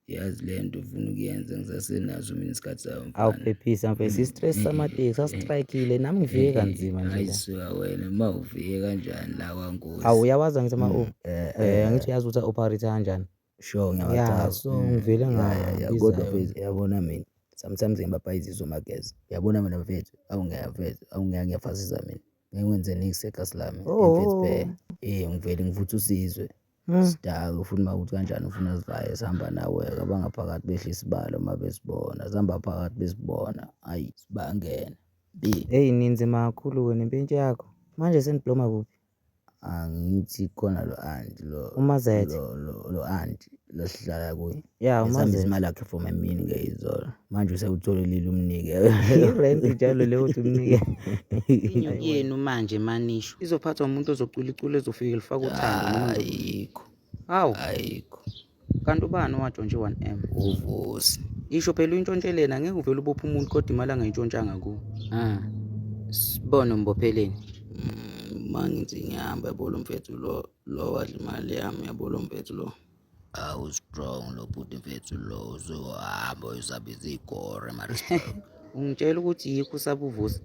Yazi le nto ufuna ukuyenza ngisasenaso mina isikhathi sayo mfana. Awuphephisa mfethu, i-stress samateksi asistrayikile nami ngifike kanzima nje Hayi la. suka wena, uma ufike kanjani la kwaNkosi? Awu uyawazi angithi ama-Uber? Angithi uyazi ukuthi a-operate kanjani? Sure Ya, ngiyawacaba. so ngivele Ya ya ya, ngabiza kodwa yona. mfethu yabona mina sometimes ngiyababhayizisa omageza. Yabona mina mfethu, awungeke mfethu, awungeke ngiyafasisa mina. Ngeke ngenze niks ekhasi lami. Mfethu Oh. bheka. Ngivele ngivuthe usizwe. Sidake ufuna uma ukuthi kanjani ufuna sivaye sihamba nawe-ke abangaphakathi behlisa isibalo uma besibona, sihamba phakathi besibona, hhayi sibangena. Bi. Eyi ninzima kakhulu wena impintshi yakho. Manje senibloma kuphi? Angithi khona lo anti lo UMazethe. lo lo lo anti lo sihlala kuye. Ya Esihambisa uMazethe. imali yakhe for emini ngeyizolo. Manje usewutholelile umnike. I-rent njalo leyo uthi umnike. Inyuki yenu manje manisho izophathwa umuntu ozocula iculo ezofike lifake uthando noma Ayikho. Hawu. Ayikho. Kanti ubani owatshontshe 1M? Uvusi. Isho phela uyintshontsheleni, angeke uvele ubophe umuntu kodwa imali angayintshontshanga kuwe. Ah. Sibone umbopheleni. Uma ngithi ngihamba yabo lo mfethu lo lo wadla imali yami yabo lo mfethu lo. Awu strong lo bhuti mfethu lo uzohamba uyosabiza igore Maritzburg. Ungitshela ukuthi yikho usaba uVusi.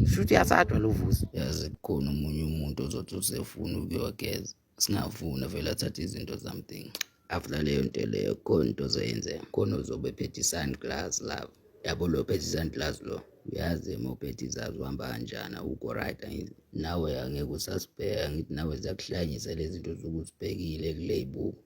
Shuthi uyasadwa lo Vusi. Yazi kukhona omunye umuntu ozothi usefuna ukuyogeza. Singafuni vele athathe izinto something. After leyo nto leyo khona into ozoyenzeka. Khona ozobe ephethe i-sunglass lapho. Yabo lo phethe i-sunglass lo. Uyazi uma uphethe izazi uhamba kanjani, awukho right angithi. Nawe angeke usasibheka, angithi nawe ziyakuhlanyisa lezi zinto osuke uzibhekile kule y'buko.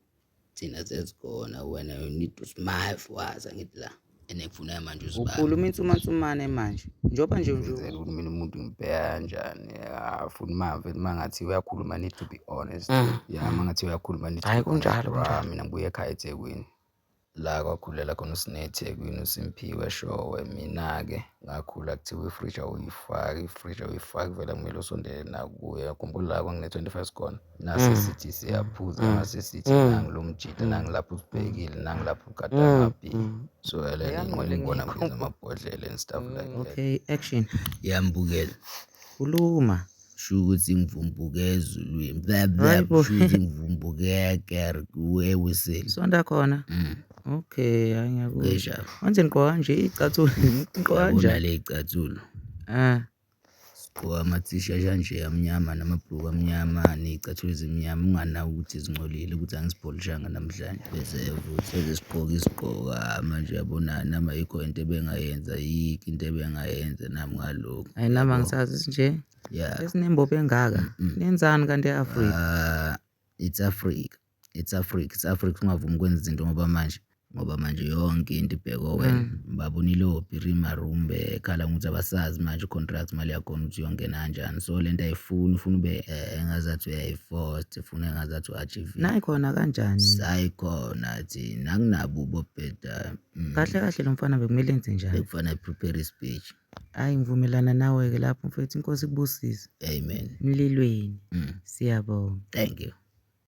Thina sesikhona, wena you need to smile for us angithi la. And ngifuna manje usibambe. Ukhuluma insumansumane manje. Njengoba nje nje Ngenzela ukuthi mina umuntu ngibheka kanjani. Ya futhi ma mfethu uma ngathi uyakhuluma need to be honest. Ya uma ngathi uyakhuluma need to Hhayi be honest. kunjalo Bra, kunjalo. mina ngibuye ekhaya eThekwini. La kwakhulela khona uSine eThekwini, uSimphiwe Showe. Mina-ke ngakhula kuthiwa ifriji awuyifaki, ifriji awuyifaki vele kumele usondele nakuye. Khumbula la kwangine-25 khona. Nase sithi siyaphuza, nase sithi nangu lo mjita, nangu lapho usibhekile, nangu lapho ugada ngaphi. So lena inqwele ngibona ngibiza amabhodlela and stuff like that. Okay, action. Yambukela. Khuluma. Sho ukuthi ngivumbuke ezulwini. Bla bla Hayi bo. sho ukuthi ngivumbuke kuwe ewisile. Sonta khona. Okay, hayi ngiyakuzwa. Ngesha. Manje nigqoka kanje iy'cathulo, nigqoka Yabona kanjani? le y'cathulo. Ah. Sigqoka ama-t-shirt anje amnyama namabhuluku amnyama ney'cathulo ezimnyama unganaki ukuthi zingcolile ukuthi angizipholishanga namhlanje. Bese futhi bese sigqoka isigqoko manje yabona nami ayikho into ebengayenza, ayikho into ebengayenza nami ngalokhu. Hayi nami angisazi nje. Yeah. Esinembopho engaka. Nenzani kanti e-Afrika? It's Africa. It's Africa. It's Africa ungavumi ukwenza izinto ngoba manje yonke into ibhekwe wena. Babonile oPiri Marumbe ekhala ngokuthi abasazi manje i-contract imali yakhona ukuthi iyongena kanjani. So lento ayifuni, ufuna ube engazathi uyayi-force, ufuna engazathi u-achieve. Nayi khona kanjani? Sayikhona thina akunabo ubobhedayo. Kahle kahle lo mfana bekumele enze njani? Bekufanele prepare i-speech. Hayi ngivumelana nawe-ke lapho mfethu, inkosi ikubusise. Amen. Mlilweni. Siyabonga. Thank you.